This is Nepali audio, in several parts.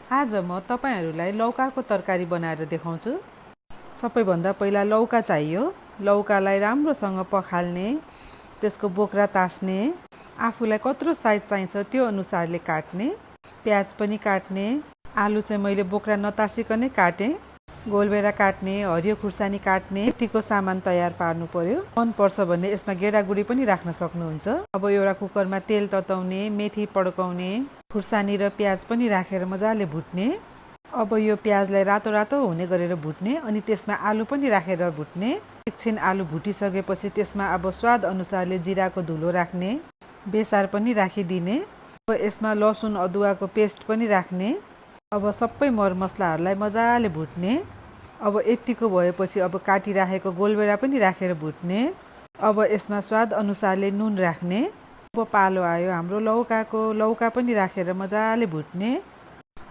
आज म तपाईहरुलाई लौकाको तरकारी बनाएर देखाउँछु। सबैभन्दा पहिला लौका चाहियो। लौकालाई राम्रोसँग पखाल्ने, त्यसको बोक्रा तास्ने, आफूलाई कत्रो साइज चाहिन्छ त्यो अनुसारले काट्ने, प्याज पनि काट्ने, आलु चाहिँ मैले बोक्रा नतासिकनै काटेँ, गोलबेरा काट्ने, हरियो खुर्सानी काट्ने, यतिको सामान तयार पार्नु पर्यो। मन पर्छ भने यसमा गेडागुडी पनि राख्न सक्नुहुन्छ। अब एउटा कुकरमा तेल तताउने, मेथी पड्काउने, खुर्सानी र प्याज पनि राखेर मजाले भुट्ने। अब यो प्याजलाई रातो रातो हुने गरेर भुट्ने, अनि त्यसमा आलु पनि राखेर भुट्ने। एकछिन आलु भुटिसकेपछि त्यसमा अब स्वाद अनुसारले जिराको धुलो राख्ने, बेसार पनि राखिदिने। अब यसमा लसुन अदुवाको पेस्ट पनि राख्ने। अब सबै मरमसलाहरूलाई मजाले भुट्ने। अब यतिको भएपछि अब काटिराखेको गोलबेरा पनि राखेर भुट्ने। अब यसमा स्वाद अनुसारले नुन राख्ने। अब पालो आयो हाम्रो लौकाको, लौका पनि राखेर मजाले भुट्ने।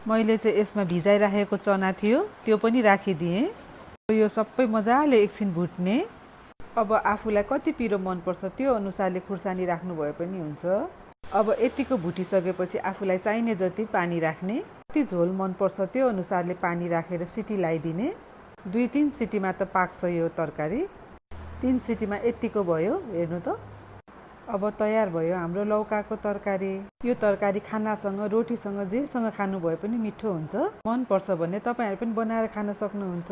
मैले चाहिँ यसमा भिजाइराखेको चना थियो त्यो पनि राखिदिएँ। यो सबै मजाले एकछिन भुट्ने। अब आफूलाई कति पिरो मनपर्छ त्यो अनुसारले खुर्सानी राख्नु भए पनि हुन्छ। अब यतिको भुटिसकेपछि आफूलाई चाहिने जति पानी राख्ने, कति झोल मनपर्छ त्यो अनुसारले पानी राखेर सिटी लगाइदिने। 2-3 सिटीमा त पाक्छ यो तरकारी। 3 सिटीमा यतिको भयो, हेर्नु त। अब तयार भयो हाम्रो लौकाको तरकारी। यो तरकारी खानासँग, रोटीसँग, जेसँग खानु भए पनि मिठो हुन्छ। मन पर्छ भने तपाईहरु पनि बनाएर खान सक्नुहुन्छ।